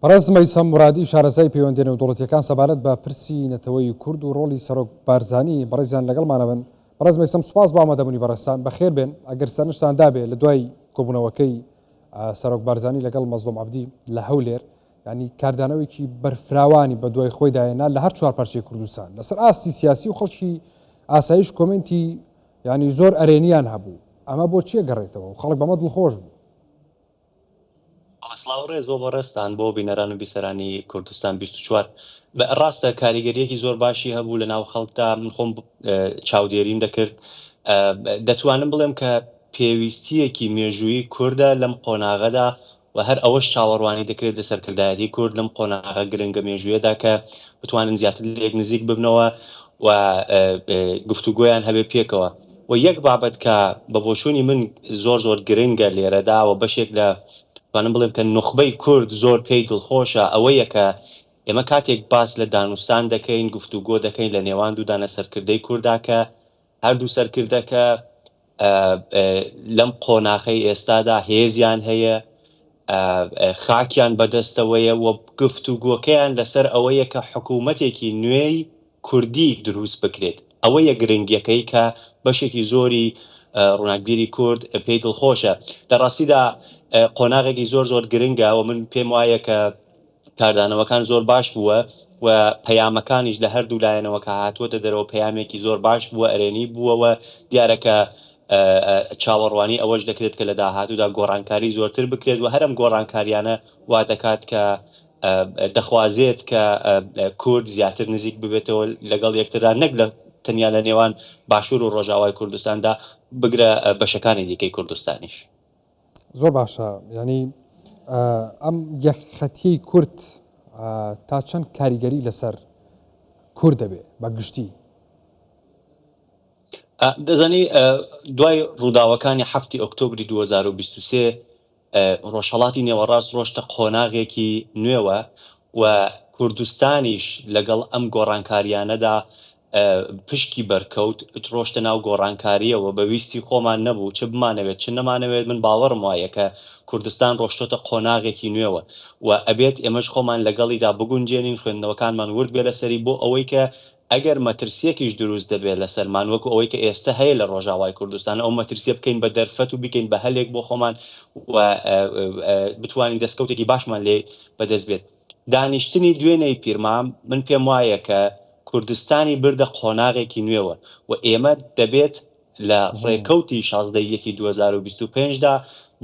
بەڕێز مەیسەم مورادی شارەزای پەیوەندیە نێودەوڵەتیەکان سەبارەت بە پرسی نەتەوەی کورد و ڕۆڵی سەرۆک بارزانی بەڕێزیان لەگەڵمانە بن. بەڕێز مەیسەم سوپاس بۆ ئامادەبوونی بەڕێزتان، بەخێر بێن. ئەگەر سەرنجتان دابێ لە دوای کۆبوونەوەکەی سەرۆک بارزانی لەگەڵ مەزڵوم عەبدی لە هەولێر یانی کاردانەوەیەکی بەرفراوانی بە دوای خۆیدا هێنا لە هەر چوار پارچەی کوردستان لەسەر ئاستی سیاسی و خەڵکی ئاسایش کۆمێنتی یانی زۆر ئەرێنیان هەبوو ئەمە بۆ چیە گەڕێتەوە و خەڵک بەمە دڵخۆش بوو؟ بەڵێ سڵاو و ڕێز بۆ بەڕێزتان بۆ بینەران و بیسەرانی کوردستان 24. ڕاستە کاریگەریەکی زۆر باشی هەبوو لە ناو خەڵکدا من خۆم چاودێریم دەکرد دەتوانم بڵێم کە پێویستیەکی مێژوویی کوردە لەم قۆناغەدا و هەر ئەوەش چاوەڕوانی دەکرێت لە سەرکردایەتی کورد لەم قۆناغە گرنگە مێژوویەدا کە بتوانن زیاتر لێک نزیک ببنەوە و گفتوگۆیان هەبێ پێکەوە. و یەک بابەت کە بە بۆچوونی من زۆر زۆر گرنگە لێرەدا و بەشێک لە توانم بڵێم کە نوخبەی کورد زۆر پێی دڵخۆشە ئەوەیە کە ئێمە کاتێک باس لە دانوستان دەکەین گفتوگۆ دەکەین لە نێوان دوو دانە سەرکردەی کوردا کە هەردوو سەرکردەکە لەم قۆناخەی ئێستادا هێزیان هەیە خاکیان بەدەستەوەیە و گفتوگۆکەیان لەسەر ئەوەیە کە حکوومەتێکی نوێی کوردی دروست بکرێت. ئەوەیە گرنگیەکەی کە بەشێکی زۆری ڕووناکبیری کورد پێی دڵخۆشە. لە ڕاستیدا قۆناغێکی زۆر زۆر گرنگە و من پێم وایە کە کاردانەوەکان زۆر باش بووە و پەیامەکانیش لە هەردوو لایەنەوە کە هاتووەتە دەرەوە پەیامێکی زۆر باش بووە، ئەرێنی بووە و دیارە کە چاوەڕوانی ئەوەش دەکرێت کە لە داهاتوودا گۆڕانکاری زۆرتر بکرێت و هەر ئەم گۆڕانکاریانە وا دەکات کە دەخوازێت کە کورد زیاتر نزیک ببێتەوە لەگەڵ یەکتردا نەک لە تەنیا لە نێوان باشوور و ڕۆژاوای کوردستاندا بگرە بەشەکانی دیکەی کوردستانیش. زۆر باشە یانی ئەم یەکخەتیەی کورد تا چەند کاریگەری لەسەر کورد دەبێ بە گشتی؟ دەزانی دوای ڕووداوەکانی حەفتی ئۆکتۆبری 2023 ڕۆژهەڵاتی نێوەڕاست ڕۆشتە قۆناغێکی نوێوە و کوردستانیش لەگەڵ ئەم گۆڕانکارییانەدا پشکی بەرکەوت، ڕۆشتە ناو گۆڕانکارییەوە، بە ویستی خۆمان نەبوو، چ بمانەوێت چ نەمانەوێت، من باوەڕم وایە کە کوردستان ڕۆشتۆتە قۆناغێکی نوێوە و ئەبێت ئێمەش خۆمان لەگەڵیدا بگونجێنین، خوێندنەوەکانمان ورد بێ لەسەری بۆ ئەوەی کە ئەگەر مەترسییەکیش دروست دەبێت لەسەرمان وەکو ئەوەی کە ئێستە هەیە لە ڕۆژاوای کوردستان، ئەو مەترسییە بکەین بە دەرفەت و بیکەین بە هەلێک بۆ خۆمان و بتوانین دەستکەوتێکی باشمان لێ بەدەست بێت. دانیشتنی دوێنێی پیرمام من پێم وایە کە کوردستانی بردە قۆناغێکی نوێوە و ئێمە دەبێت لە ڕێکەوتی 16 یەکی 2025 دا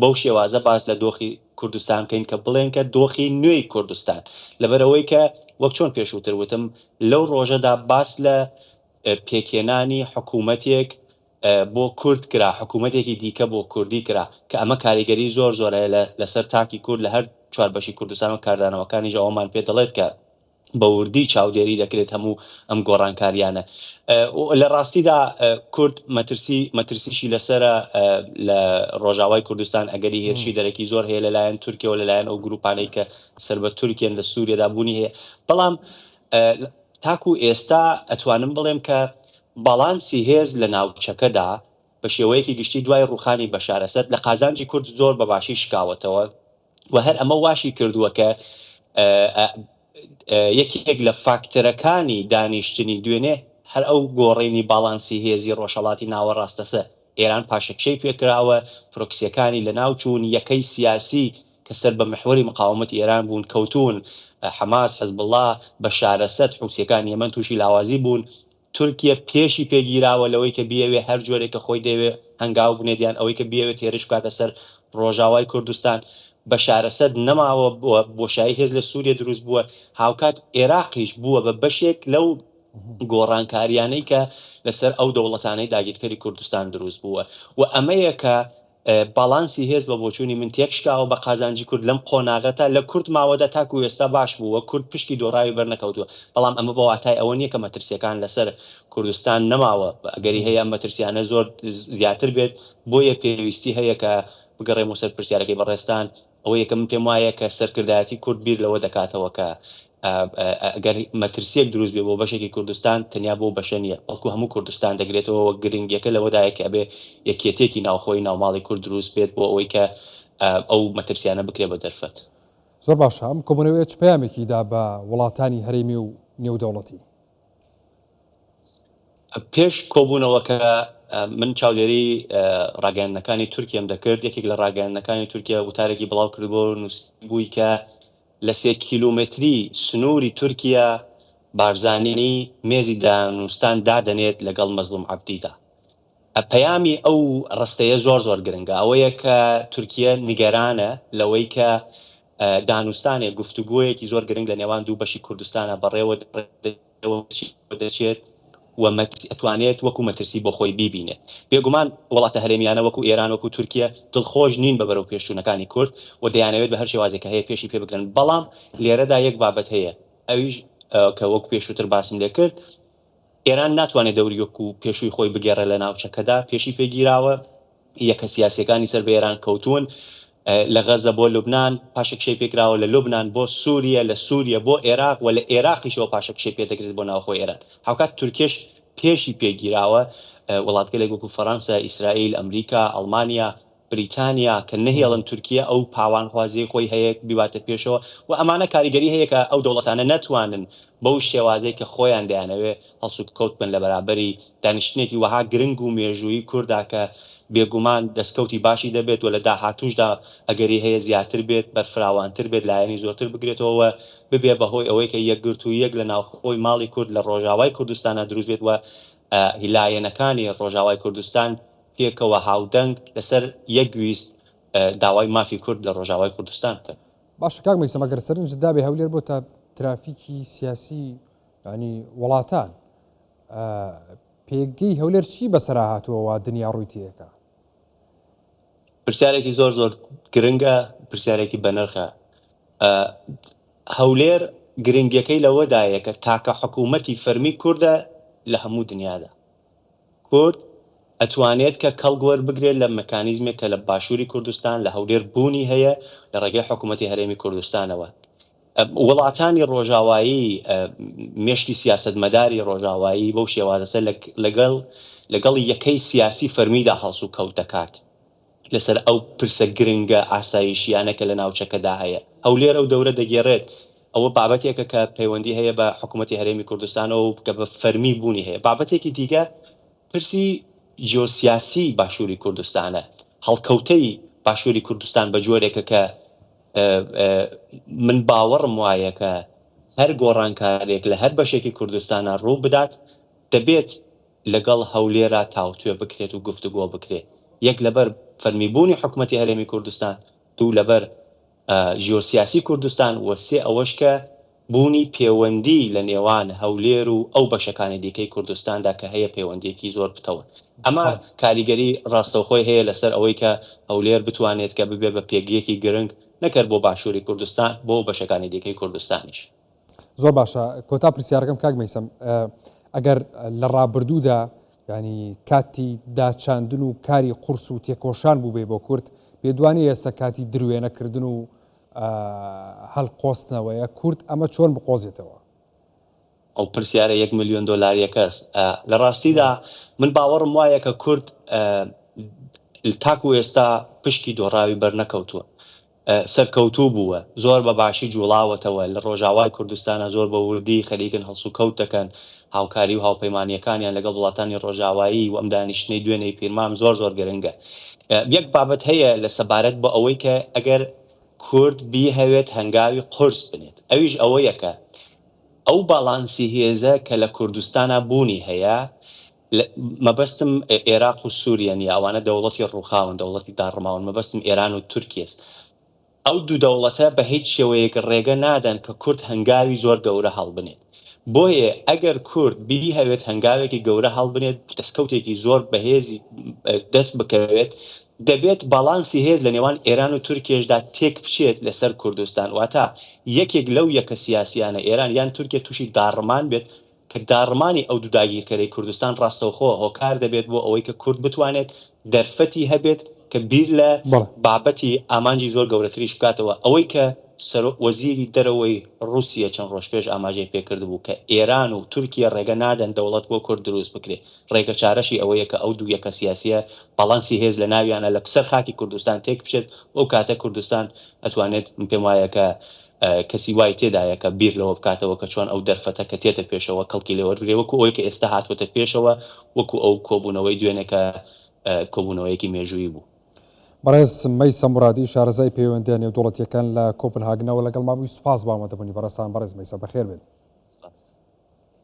بەو شێوازە باس لە دۆخی کوردستان بکەین کە بڵێن کە دۆخی نوێی کوردستان لەبەرئەوەی کە وەک چۆن پێشووتر وتم لەو ڕۆژەدا باس لە پێکهێنانی حکوومەتێک بۆ کورد کرا، حکوومەتێکی دیکە بۆ کوردی کرا، کە ئەمە کاریگەری زۆر زۆر هەیە لەسەر تاکی کورد لە هەر چوار بەشی کوردستان و کاردانەوەکانیش ئەوەمان پێ دەڵێت کە بە وردی چاودێری دەکرێت هەموو ئەم گۆڕانکاریانە. لە ڕاستیدا کورد مەترسی مەترسیشی لەسەرە لە ڕۆژاوای کوردستان ئەگەری هێرشی دەرەکی زۆر هەیە لەلایەن تورکیەوە لەلایەن ئەو گروپانەی کە سەر بە تورکیەن لە سووریەدا بوونی هەیە بەڵام تاکو ئێستا ئەتوانم بڵێم کە باڵانسی هێز لە ناوچەکەدا بە شێوەیەکی گشتی دوای ڕووخانی بەشار ئەسەد لە قازانجی کورد زۆر بە باشی شکاوەتەوە و هەر ئەمە واشی کردووە کە یەکێک لە فاکتەرەکانی دانیشتنی دوێنێ هەر ئەو گۆڕینی باڵانسی هێزی ڕۆژهەڵاتی ناوەڕاستەسە. ئێران پاشەکشەی پێکراوە، پرۆکسیەکانی لەناوچوون، یەکەی سیاسی کە سەر بە میحوەری مقاومەتی ئێران بوون کەوتوون، حەماس، حزبوڵا، بەشار ئەسەد، حوسیەکانی یەمەن تووشی لاوازی بوون، تورکیە پێشی پێ گیراوە لەوەی کە بیەوێ هەر جۆرێک کە خۆی دەیەوێ هەنگاو بنێت یان ئەوەی کە بیەوێت هێرش بکاتە سەر ڕۆژاوای کوردستان. بەشار ئەسەد نەماوە و بۆشایی هێز لە سوریە دروست بووە، هاوکات ئێراقیش بووە بە بەشێک لەو گۆڕانکاریانەی کە لەسەر ئەو دەوڵەتانەی داگیرکەری کوردستان دروست بووە و ئەمەیە کە باڵانسی هێز بە بۆچوونی من تێکشکاوە بە قازانجی کورد لەم قۆناغە تا لە کورت ماوەدا تاکو ئێستا باش بووە کورد پشکی دۆڕاوی بەرنەکەوتووە بەڵام ئەمە بە واتای ئەوە نییە کە مەترسیەکان لەسەر کوردستان نەماوە ئەگەری هەیە ئەم مەترسیانە زۆر زیاتر بێت بۆیە پێویستی هەیە کە بگەڕێمەوە سەر پرسیارەکەی بەڕێزتان ئەوەیە کە من پێم وایە کە سەرکردایەتی کورد بیر لەوە دەکاتەوە کە ئەگەر مەترسییەک دروست بێ بۆ بەشێکی کوردستان تەنیا بۆ بەشە نییە بەڵکو هەموو کوردستان دەگرێتەوە و گرنگیەکە لەوەدایە کە ئەبێ یەکیەتیەکی ناوخۆی ناوماڵی کورد دروست بێت بۆ ئەوەی کە ئەو مەترسیانە بکرێ بە دەرفەت. زۆر باشە ئەم کۆبوونەوەیە چ پەیامێکی دا بە وڵاتانی هەرێمی و نێودەوڵەتی؟ پێش کۆبوونەوەکە من چاودێری ڕاگەیاندنەکانی تورکیەم دەکرد، یەکێک لە ڕاگەیاندنەکانی تورکیا وتارێکی بڵاو کردبووەوە نووسیبووی کە لە سێ کیلۆمەتری سنووری تورکیا بارزانی مێزی دانوستان دادەنێت لەگەڵ مەزڵوم عەبدیدا. پەیامی ئەو ڕستەیە زۆر زۆر گرنگە، ئەوەیە کە تورکیە نیگەرانە لەوەی کە دانوستانێک، گفتوگۆیەکی زۆر گرنگ لە نێوان دوو بەشی کوردستانا بەڕێوە دەچێت و ئەتوانێت وەکو مەترسی بۆ خۆی بیبینێت. بێگومان وڵاتە هەرێمیانە وەکو ئێران، وەکو تورکیە دڵخۆش نین بە بەرەوپێشچوونەکانی کورد و دەیانەوێت بە هەر شێوازێک کە هەیە پێشی پێ بگرن، بەڵام لێرەدا یەک بابەت هەیە ئەویش کە وەکو پێشووتر باسم لێکرد، ئێران ناتوانێت دەوری وەکو پێشووی خۆی بگێڕێت لە ناوچەکەدا، پێشی پێ گیراوە، یەکە سیاسییەکانی سەر بە ئێران کەوتوون، لە غەزە بۆ لوبنان پاشەکشەی پێ کراوە، لە لوبنان بۆ سووریە، لە سووریە بۆ ئێراق و لە ئێراقیشەوە پاشەکشەی پێ دەکرێت بۆ ناوخۆی ئێران. هاوکات تورکیەش پێشی پێ گیراوە، وڵاتگەلێک وەکو فەرەنسا، ئیسرائیل، ئەمریکا، ئەڵمانیا، بریتانیا کە نەهێڵن تورکیە ئەو پاوانخوازیەی خۆی هەیە بیباتە پێشەوە و ئەمانە کاریگەری هەیە کە ئەو دەوڵەتانە نەتوانن بەو شێوازەی کە خۆیان دەیانەوێ هەڵسوکەوت بن لە بەرابەری دانیشتنێکی وەها گرنگ و مێژوویی کوردا کە بێگومان دەستکەوتی باشی دەبێت و لە داهاتووشدا ئەگەری هەیە زیاتر بێت بەرفراوانتر بێت لایەنی زۆرتر بگرێتەوە و ببێ بە هۆی ئەوەی کە یەکگرتووییەک لە ناوخۆی ماڵی کورد لە ڕۆژاوای کوردستانا دروست بێت و لایەنەکانی ڕۆژاوای کوردستان پێکەوە هاودەنگ لەسەر یەک ویست داوای مافی کورد لە ڕۆژاوای کوردستان بکەن. باشە کاک مەیسەم ئەگەر سەرنجت دابێ هەولێر بۆتە ترافیکی سیاسی ینی وڵاتان پێگەی هەولێر چی بەسەرا هاتووە وا دنیا ڕووی تێکا؟ پرسیارێکی زۆر زۆر گرنگە، پرسیارێکی بەنرخە. هەولێر گرنگیەکەی لەوەدایە کە تاکە حکوومەتی فەرمی کوردە لە هەموو دنیادا. کورد ئەتوانێت کە کەڵک وەربگرێت لە مەکانیزمێک کە لە باشووری کوردستان لە هەولێر بوونی هەیە لە ڕێگەی حکوومەتی هەرێمی کوردستانەوە. وڵاتانی ڕۆژاوایی مێشکی سیاسەتمەداری ڕۆژاوایی بەو شێوازەسە لەگەڵ لەگەڵ یەکەی سیاسی فەرمیدا هەڵسوکەوت دەکات. لەسەر ئەو پرسە گرنگە ئاسایشییانە کە لە ناوچەکەدا هەیە. هەولێر ئەو دەورە دەگێڕێت. ئەوە بابەتێکە کە پەیوەندی هەیە بە حکوومەتی هەرێمی کوردستانەوە و کە بە فەرمی بوونی هەیە. بابەتێکی دیکە پرسی جیۆسیاسیی باشووری کوردستانە. هەڵکەوتەی باشووری کوردستان بە جۆرێکە کە من باوەڕم وایە کە هەر گۆڕانکارییەک لە هەر بەشێکی کوردستانا ڕوو بدات، دەبێت لەگەڵ هەولێرا تاوتوێ بکرێت و گفتوگۆ بکرێت، یەک لەبەر فەرمی بوونی حکومەتی هەرێمی کوردستان، دوو لەبەر ژیۆسیاسی کوردستان و سێ ئەوەش کە بوونی پێوەندی لە نێوان هەولێر و ئەو بەشەکانی دیکەی کوردستاندا کە هەیە پەیوەندییەکی زۆر پتەوە. ئەمە کاریگەری ڕاستەوخۆی هەیە لەسەر ئەوەی کە هەولێر بتوانێت کە ببێ بە پێگەیەکی گرنگ نەک هەر بۆ باشووری کوردستان بۆ بەشەکانی دیکەی کوردستانیش. زۆر باشە کۆتا پرسیارەکەم کاک مەیسەم ئەگەر لە ڕابردوودا ینی کاتی داچاندن و کاری قورس و تێکۆشان بوو بێ بۆ کورد پێدوانی ئێستا کاتی دروێنەکردن و هەلقۆستنەوەیە کورد ئەمە چۆن بقۆزێتەوە؟ ئەو پرسیارە یەک ملیۆن دۆلاریەکەس لە ڕاستیدا من باوەڕم وایە کە کورد تاکو ئێستا پشکی دۆڕاوی بەرنەکەوتووە سەرکەوتوو بووە، زۆر بە باشی جوڵاوەتەوە، لە ڕۆژاوای کوردستانا زۆر بە وردی خەریکن هەڵسوکەوت دەکەن، هاوکاری و هاوپەیمانییەکانیان لەگەڵ وڵاتانی ڕۆژاوایی و ئەم دانیشتنەی دوێنێی پیرمام زۆر زۆر گرنگە. یەک بابەت هەیە لە سەبارەت بە ئەوەی کە ئەگەر کورد بیهەوێت هەنگاوی قورس بنێت، ئەویش ئەوەیە کە ئەو باڵانسی هێزە کە لە کوردستانا بوونی هەیە، مەبەستم ئێراق و سوریە نیە ئەوانە دەوڵەتی ڕوخاون دەوڵەتی داڕماون مەبەستم ئێران و تورکیەس ئەو دوو دەوڵەتە بە هیچ شێوەیەک ڕێگە نادەن کە کورد هەنگاوی زۆر گەورە هەڵبنێت بۆیە ئەگەر کورد بیهەوێت هەنگاوێکی گەورە هەڵبنێت دەستکەوتێکی زۆر بەهێزی دەست بکەوێت دەبێت باڵانسی هێز لە نێوان ئێران و تورکیەشدا تێک بچێت لەسەر کوردستان واتە یەکێک لەو یەکە سیاسیانە ئێران یان تورکیە تووشی داڕمان بێت کە داڕمانی ئەو دوو داگیرکەرەی کوردستان ڕاستەوخۆ هۆکار دەبێت بۆ ئەوەی کە کورد بتوانێت دەرفەتی هەبێت کە بیر لە بابەتی ئامانجی زۆر گەورەتریش بکاتەوە ئەوەی کە. سەرۆک وەزیری دەرەوەی ڕووسیە چەند ڕۆژ پێش ئاماژەی پێکردبوو کە ئێران و تورکیە ڕێگە نادەن دەوڵەت بۆ کورد دروست بکرێ. ڕێگەچارەشی ئەوەیە کە ئەو دوو یەکە سیاسیە باڵانسی هێز لە ناویانە لە سەر خاکی کوردستان تێک بچێت و ئەو کاتە کوردستان ئەتوانێت من پێم وایە کە کەسی وای تێدایە کە بیر لەوە بکاتەوە کە چۆن ئەو دەرفەتە کە تێتە پێشەوە کەڵکی لێ وەربگرێ وەکو ئەوەی کە ئێستا هاتووەتە پێشەوە وەکو ئەو کۆبوونەوەی دوێنێ کە کۆبوونەوەیەکی مێژوویی بوو. بەڕێز مەیسەم مورادی شارەزای پەیوەندییە نێودەوڵەتییەکان لە کۆپنهاگنەوە لەگەڵمان بووی، سوپاس بۆ ئامادەبوونی بەڕێزتان. بەڕێز مەیسەم بەخێربێن.